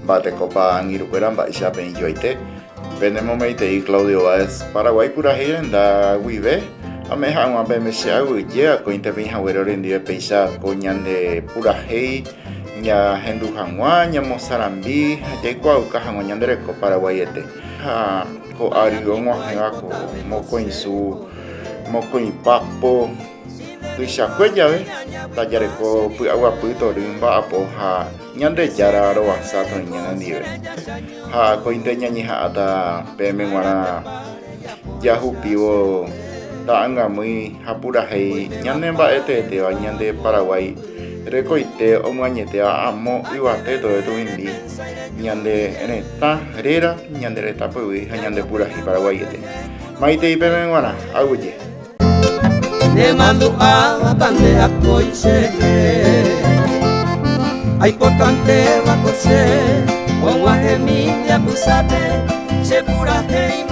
Mba'etekópa angirũkuéra mba'éicha peẽ ijoaite. Penemomaitei Claudio Báez Paraguái purahéi renda guive ame'ẽ hag̃ua peẽme che aguyje akóinte peĩ haguére orendive péicha ko ñande purahéi ñahendu hag̃ua, ñamosarambi ha jaikuaauka hag̃ua ñande reko paraguaiete. Ha ko ary og̃uahẽva ko mokõisu mokõipa po tuichakue jave tajareko py'aguapy tory mba'apo ha Ñandejára rovasa toĩ ñanendive. Ha akóinte ñañeha'ãta peẽme g̃uarã jahupívo ta'angamýi ha purahéi ñane mba'e teetéva ñande Paraguái rekoite omyañetéva amo yvate tove tuvimbi ñande retã réra, ñande retã pyvy ha ñande purahéi paraguaiete. Maitei peẽme g̃uarã, aguyje. Nemandu'áva nde akói cherehe Aipotánteva ko che og̃uahẽmi nde apysápe che purahéi.